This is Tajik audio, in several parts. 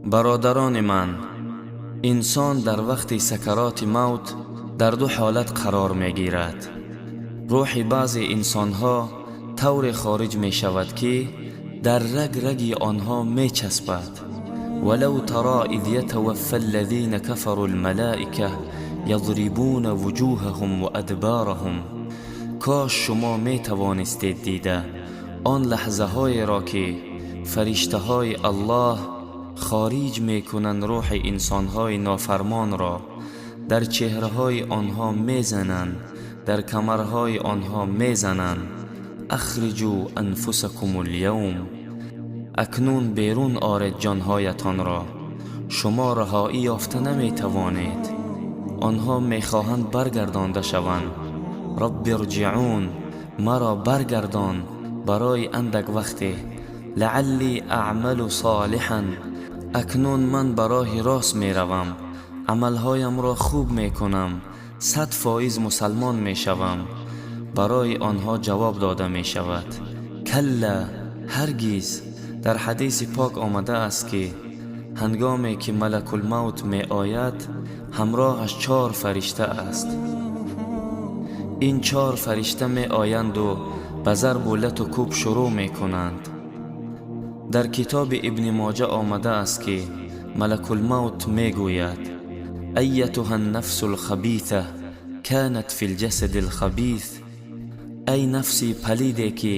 Бародарони ман, инсон дар вақти сакароти мавт дар ду ҳолат қарор мегирад. Рӯҳи баъзе инсонҳо тавре хориҷ мешавад, ки дар раг раги онҳо мечаспад. ولو ترى إذ يتوفى الذين كفروا الملائكة يضربون وجوههم وأدبارهم. Кош шумо метавонистед дида он лаҳзаҳоеро, ки фариштаҳои Аллоҳ хориҷ мекунанд рӯҳи инсонҳои нофармонро, дар чеҳраҳои онҳо мезананд, дар камарҳои онҳо мезананд. أخرجوا أنفسكم اليوم, акнун берун оред ҷонҳоятонро, шумо раҳоӣ ёфта наметавонед. Онҳо мехоҳанд баргардонда шаванд. رب ارجعون, маро баргардон барои андак вақте. لعلي أعمل صالحا, акнун ман ба роҳи рост меравам, амалҳоямро хуб мекунам, 100% мусалмон мешавам. Барои онҳо ҷавоб дода мешавад: كلا, ҳаргиз. Дар ҳадиси пок омадааст, ки ҳангоме ки малакулмавт меояд, ҳамроҳаш чор фаришта аст. Ин чор фаришта меоянду ба зарбу лату кӯб шурӯъ мекунанд. Дар китоби Ибни Моҷа омадааст, ки малакулмавт мегӯяд: أيتها النفس الخبيثة كانت في الجسد الخبيث, ай нафси палиде, ки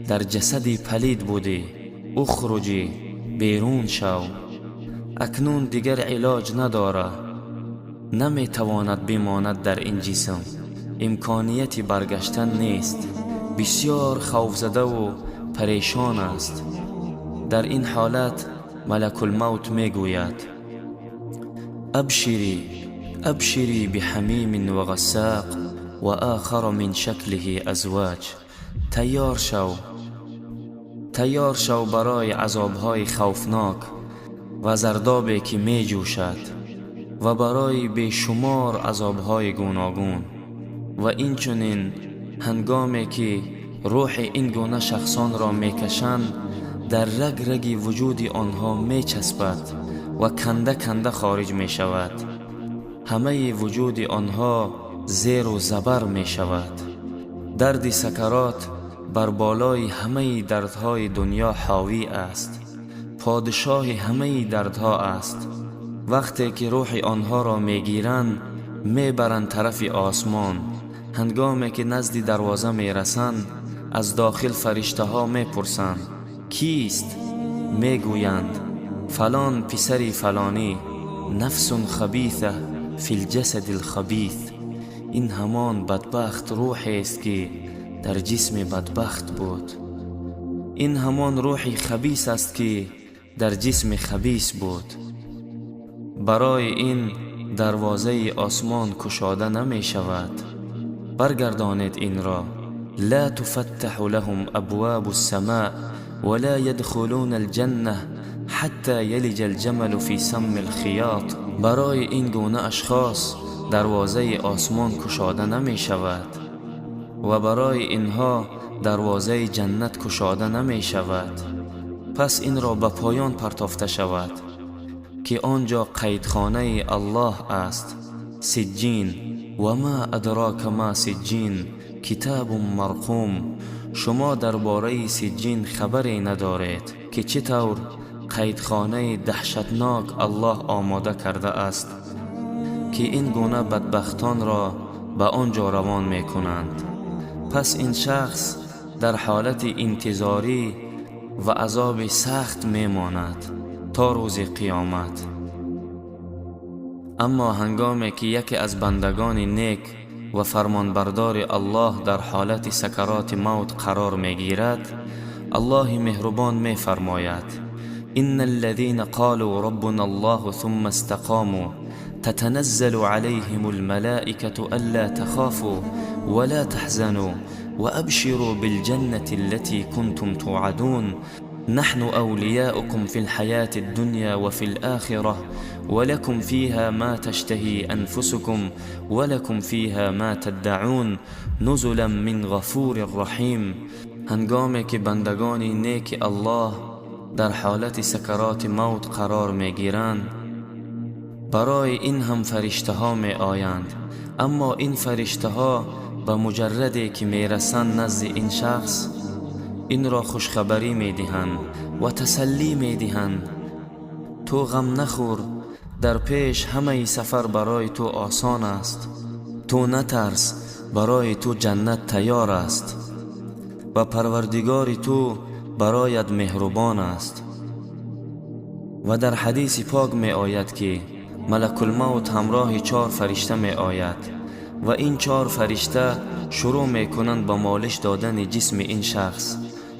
дар ҷасади палид будӣ, اخرجي, берун шав. Акнун дигар илоҷ надора, наметавонад бимонад дар ин ҷисм, имконияти баргаштан нест, бисёр хавфзадаву парешон аст. Дар ин ҳолат малакулмавт мегӯяд: أبشري أبشري بحميم وغساق وآخر من شكله أزواج. Тайёр шав, тайёр шав барои азобҳои хавфнок ва зардобе, ки меҷӯшад, ва барои бешумор азобҳои гуногун. Ва инчунин ҳангоме ки рӯҳи ин гуна шахсонро мекашанд, дар раг раги вуҷуди онҳо мечаспад ва канда канда хориҷ мешавад. Ҳамаи вуҷуди онҳо зеру забар мешавад. Дарди сакарот бар болои ҳамаи дардҳои дунё ҳовӣ аст, подшоҳи ҳамаи дардҳо аст. Вақте ки рӯҳи онҳоро мегиранд, мебаранд тарафи осмон, ҳангоме ки назди дарвоза мерасанд, аз дохил фариштаҳо мепурсанд: «Кист?» Мегӯянд: «Фалон писари фалонӣ, نفس خبيثة في الجسد الخبيث». Ин ҳамон бадбахт рӯҳест, ки дар ҷисми бадбахт буд. Ин ҳамон рӯҳи хабис аст, ки дар ҷисми хабис буд. Барои ин дарвозаи осмон кушода намешавад. Баргардонед инро. لا تفتح لهم أبواب السماء ولا يدخلون الجنة حتى يلج الجمل في سم الخياط. Барои ин гуна ашхос дарвозаи осмон кушода намешавад ва барои инҳо дарвозаи ҷаннат кушода намешавад. Пас инро ба поён партофта шавад, ки он ҷо қайдхонаи Аллоҳ аст, Сиҷҷин. وما أدراك ما سجين كتاب مرقوم. Шумо дар бораи Сиҷҷин хабаре надоред, ки чӣ тавр қайдхонаи даҳшатнок Аллоҳ омода кардааст, ки ин гуна бадбахтонро ба он ҷо равон мекунанд. Пас ин шахс дар ҳолати интизорӣ ва азоби сахт мемонад то рӯзи қиёмат. Аммо ҳангоме ки яке аз бандагони нек ва фармонбардори Аллоҳ дар ҳолати сакароти мавт қарор мегирад, Аллоҳи меҳрубон мефармояд: إن الذين قالوا ربنا الله ثم استقاموا تتنزل عليهم الملائكة ألا تخافوا ولا تحزنوا وأبشروا بالجنة التي كنتم توعدون نحن أولياؤكم في الحياة الدنيا وفي الآخرة ولكم فيها ما تشتهي أنفسكم ولكم فيها ما تدعون نزلا من غفور رحيم. Ҳангоме ки бандагони неки Аллоҳ дар ҳолати сакароти мавт қарор мегиранд, барои ин ҳам фариштаҳо меоянд. Аммо ин фариштаҳо ба муҷарраде ки мерасанд назди ин шахс, инро хушхабарӣ медиҳанд ва тасаллӣ медиҳанд: ту ғам нахӯр, дар пеш ҳамаи сафар барои ту осон аст, ту натарс, барои ту ҷаннат тайёр аст ва Парвардигори ту бароят меҳрубон аст. Ва дар ҳадиси пок меояд, ки Малакулмавт ҳамроҳи чор фаришта меояд ва ин чор фаришта шурӯъ мекунанд ба молиш додани ҷисми ин шахс,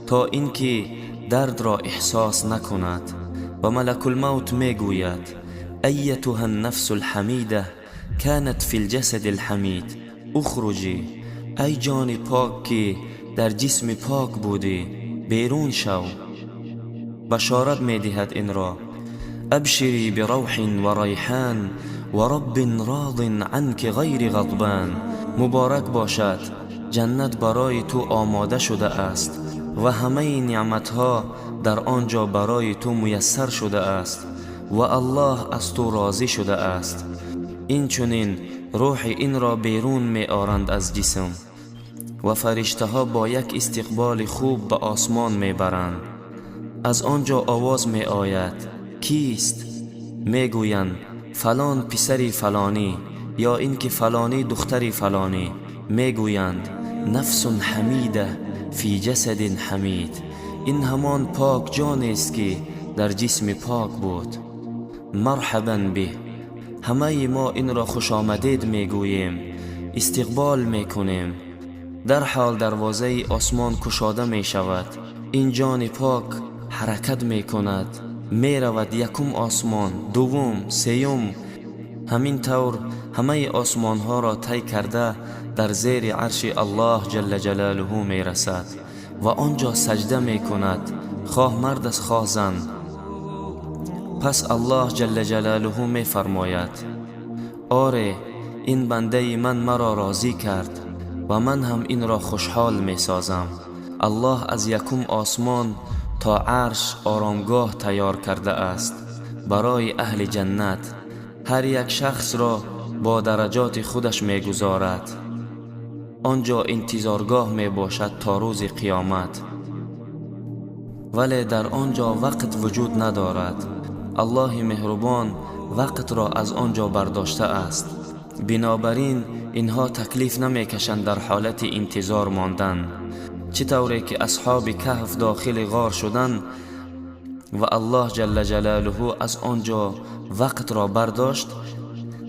то ин ки дардро эҳсос накунад. Ва Малакулмавт мегӯяд: أيتها النفس الحميدة كانت في الجسد الحميد اخرجي. Ай ҷони пок, ки дар ҷисми пок будӣ, берун шав. Башорат медиҳад инро: أبشري بروح وريحان ورب راض عنك غير غضبان. Муборак бошад, ҷаннат барои ту омода шуда аст ва ҳамаи неъматҳо дар он ҷо барои ту муяссар шуда аст ва Аллоҳ аз ту розӣ шуда аст. Инчунин рӯҳи инро берун меоранд аз ҷисм ва фариштаҳо бо як истиқболи хуб ба осмон мебаранд. Аз он ҷо овоз меояд: «Кист?» Мегӯянд: «Фалон писари фалонӣ ё ин ки фалонӣ духтари фалонӣ». Мегӯянд: نفس حميدة في جسد حميد. Ин ҳамон пок ҷонест, ки дар ҷисми пок буд. مرحبا به. Ҳамаи мо инро хушомадед мегӯем, истиқбол мекунем. Дарҳол дарвозаи осмон кушода мешавад. Ин ҷони пок ҳаракат мекунад, меравад якум осмон, дуввум, сеюм, ҳамин тавр ҳамаи осмонҳоро тай карда, дар зери арши Аллоҳ ҷалла ҷалолуҳу мерасад ва он ҷо саҷда мекунад, хоҳ мард аст, хоҳ зан. Пас Аллоҳ ҷалла ҷалолуҳу мефармояд: «Оре, ин бандаи ман маро розӣ кард ва ман ҳам инро хушҳол месозам». Аллоҳ аз якум осмон то арш оромгоҳ тайёр кардааст барои аҳли ҷаннат. Ҳар як шахсро бо дараҷоти худаш мегузорад. Он ҷо интизоргоҳ мебошад то рӯзи қиёмат, вале дар он ҷо вақт вуҷуд надорад. Аллоҳи меҳрубон вақтро аз он ҷо бардоштааст. Бинобар ин инҳо таклиф намекашанд дар ҳолати интизор мондан. Чӣ тавре ки асҳоби Каҳф дохили ғор шуданд ва Аллоҳ ҷалла ҷалолуҳу аз он ҷо вақтро бардошт,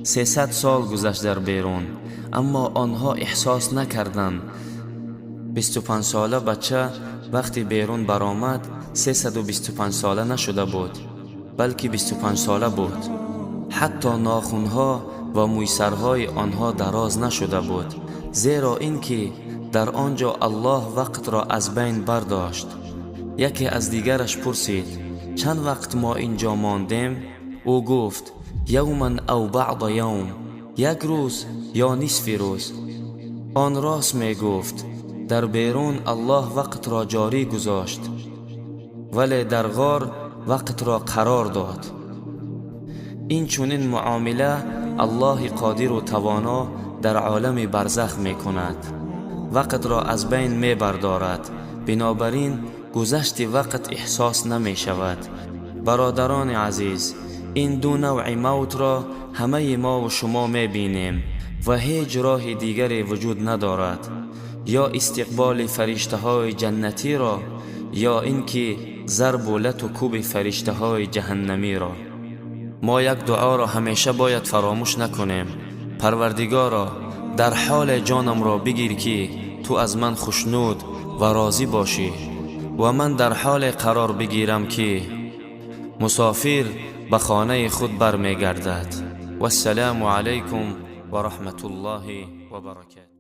300 сол гузашт дар берун, аммо онҳо эҳсос накарданд. 25-сола бача вақти берун баромад, 325 сола нашуда буд, балки 25 сола буд. Ҳатто нохунҳо ва мӯйсарҳои онҳо дароз нашуда буд, зеро ин ки дар он ҷо Аллоҳ вақтро аз байн бардошт. Яке аз дигараш пурсид: «Чанд вақт мо ин ҷо мондем?» Ӯ гуфт: يوما أو بعض يوم. Як рӯз ё нисфи рӯз. Он рост мегуфт. Дар берун Аллоҳ вақтро ҷорӣ гузошт, вале дар ғор вақтро қарор дод. Ин чунин муомила Аллоҳи қодиру тавоно дар олами барзах мекунад, вақтро аз байн мебардорад. Бинобар ин гузашти вақт эҳсос намешавад. Бародарони азиз, ин ду навъи мавтро ҳамаи мову шумо мебинем ва ҳеҷ роҳи дигаре вуҷуд надорад: ё истиқболи фариштаҳои ҷаннатиро, ё ин ки зарбу лату кӯби фариштаҳои ҷаҳаннамиро. Мо як дуоро ҳамеша бояд фаромӯш накунем: «Парвардигоро, дар ҳоле ҷонамро бигир, ки ту аз ман хушнуд ва розӣ бошӣ ва ман дар ҳоле қарор бигирам, ки мусофир ба хонаи худ бармегардад». Вассалому алайкум ва раҳматуллоҳи ва баракатуҳ.